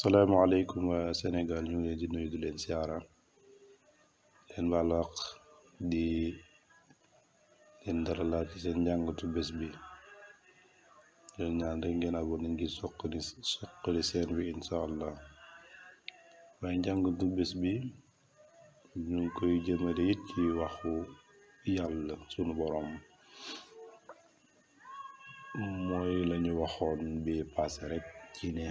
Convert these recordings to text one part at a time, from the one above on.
salaamaaleykum waa Sénégal ñu ngi leen di nuyu di leen siyaara leen balaax di leen daralaat ci seen njàngatu bés bi leen ñaan rek ngeen abonné ngir soqali seen bi incha allah waaye njàngatu bés bi ñu ngi koy jëmale it ci waxu yàlla sunu borom mooy lañu waxoon bi passé rek ci ne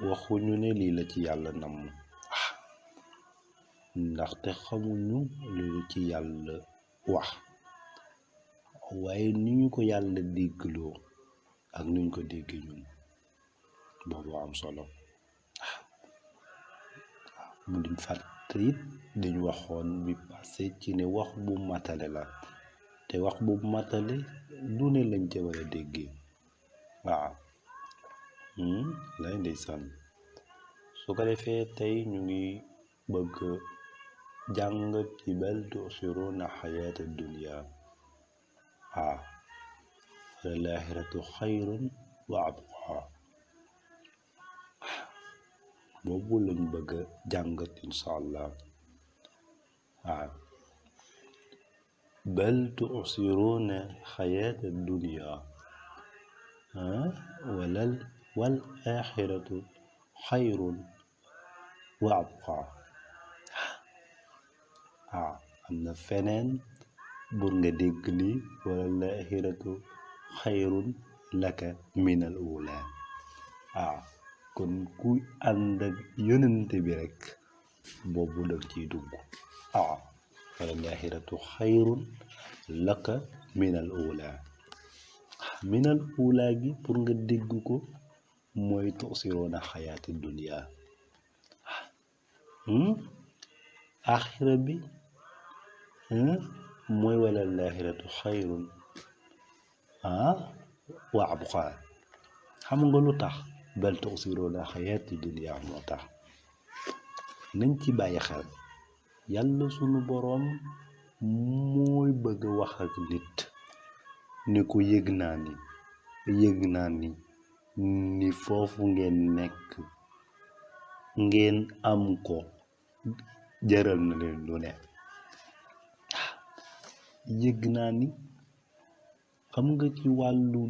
waxuñu ne lii la ci yàlla namm ndaxte xamuñu li ci yàlla wax waaye ni ñu ko yàlla déggloo ak nuñ ko dégge ñun boobu am solo mu duñ fàtte it dañ waxoon bi passé ci ne wax bu matale la te wax bu matale du ne lañ ca war a déggee waaw lay ndeysaan su ko defee tey ñu ngi bëgg jàng ci bal tu'siruna xayaata dunya wal aaxiratu xayrun wa abqa boobu lañ bëgg jàngat insha allah bal tu'siruna xayaata dunya wal aaxiratu xayrun wa abqa am na feneen bur nga dégg lii wala laaxiratu xayrun laka minal ula kon kuy ànd ak yonente bi rek boobu dag ciy dugg wala laaxiratu xayrun laka minal ula gi pour nga dégg ko mooy tusiroona xayaati dunya axira bi mooy wala laaxiratu xayrun wa abqa xam nga lu tax bal tusiroona xayaati dunya moo tax nañ ci bàyyi xel yàlla sunu boroom mooy bëgg wax ak nit ni ko yëg naa ni foofu ngeen nekk ngeen am ko jaral na leen lu ne yëg naa ni xam nga ci wàllu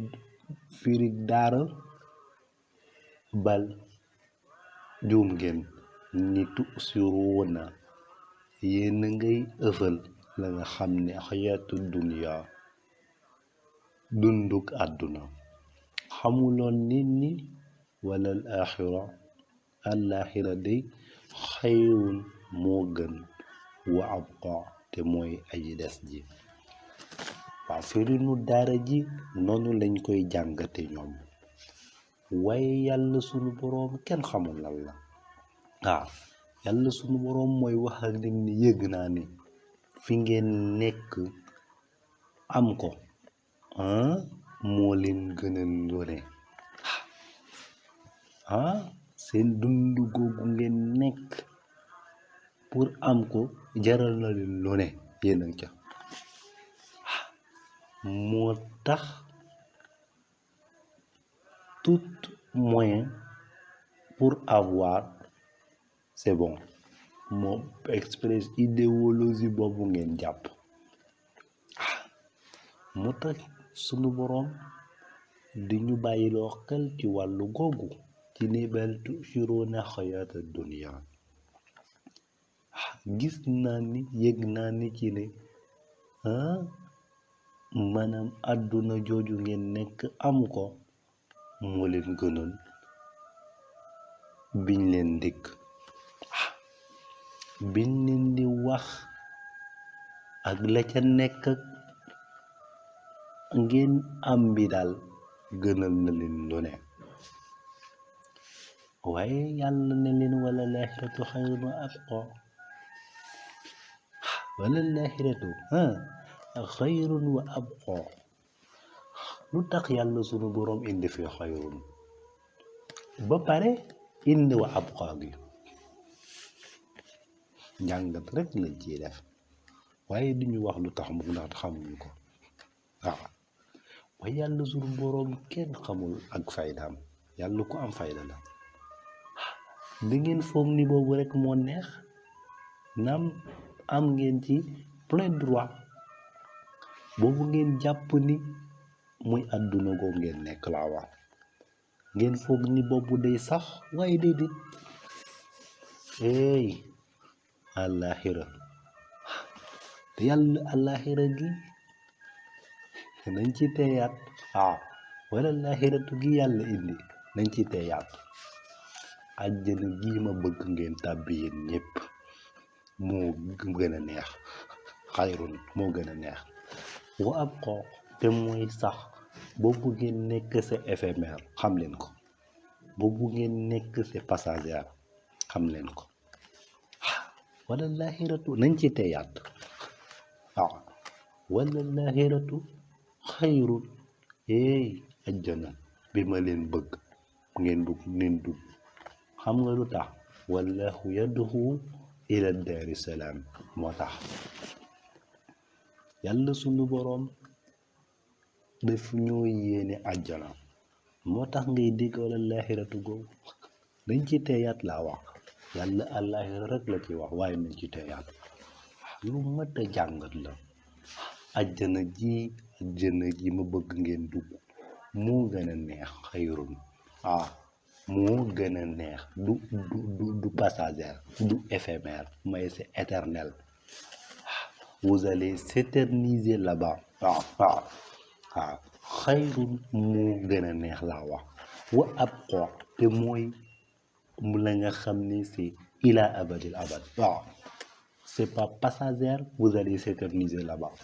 firig daara bal juum ngeen ni tusiruuna yéen a ngay ëfal la nga xam ne xayaatu dunya dunduk àdduna xamuloon nit ñi wala alaaxira day xayrun moo gën wa abqa te mooy aji des ji firinu daara ji noonu lañ koy jàngate ñoom waaye yàlla sunu boroom kenn xamul lan la yàlla sunu boroom mooy wax ak nit ñi yëg naa ni fi ngeen nekk am ko moo leen gënal lu ne seen dund googu ngeen nekk pour am ko jaral na leen lu ne yéen a ca moo tax tout moyen pour avoir c'est bon moom express idéologie boobu ngeen jàpp moo tax sunu boroom di ñu bàyyiloo xel ci wàllu googu ci ne bal tusiruuna xayaata dunya gis naa ni yëg naa ni ci ne maanaam àdduna jooju ngeen nekk am ko moo leen gënal biñ leen dikk biñ leen di wax ak la ca nekk ngeen am bi daal gënal na leen lu ne waaye yàlla ne leen wala laaxiratu xayrun wa abqa wala laaxiratu xayrun wa abqa lu tax yàlla sunu boroom indi fi xayrun ba pare indi wa abqa gi njàngat rek lañ ciy def waaye duñu wax lu tax mu ndax xamuñu ko waaye yàlla sunu boroom kenn xamul ak faydaam yàlla ku am fayda la da ngeen foog ni boobu rek moo neex naam am ngeen ci plein droit boobu ngeen jàpp ni muy àdduna goo ngeen nekk laa wax ngeen foog ni boobu day sax waaye déedéet eey àllaaxira te yàlla àllaaxira gi nañ ci teeyaat wala àllaaxiratu gi yàlla indi nañ ci teeyaat àjjana gi ma bëgg ngeen tàbbi yéen ñépp moo gën a neex xayrun moo gën a neex wa ab xoox te mooy sax boobu ngeen nekk c'est éphémère xam leen ko boobu ngeen nekk c'est passager xam leen ko wala laaxiratu nañ ci teyaat wala laaxiratu xayrun ajjana bi ma leen bëgg ngeen dugg xam nga lu tax wallahu yad'u ila daari salaam moo tax yàlla sunu boroom daf ñoo yéene àjjana moo tax ngay dégg wala laaxiratu googu dañ ci teeyaat laa wax yàlla àllaaxira rek la ci wax waaye nañ ci teeyaat lu mat a jàngat la àjjana ji ma bëgg ngeen dugg moo gën a neex xayrun moo gën a neex du passager du éphémère mais c'est éternel vous allez s'éterniser là-bas xayrun moo gën a neex laa wax wa ab xoox te mooy mu la nga xam ni c'est ila abadil abad c'est pas passager vous allez s'éterniser là-bas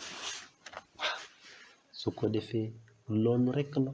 su ko defee loolu rekk la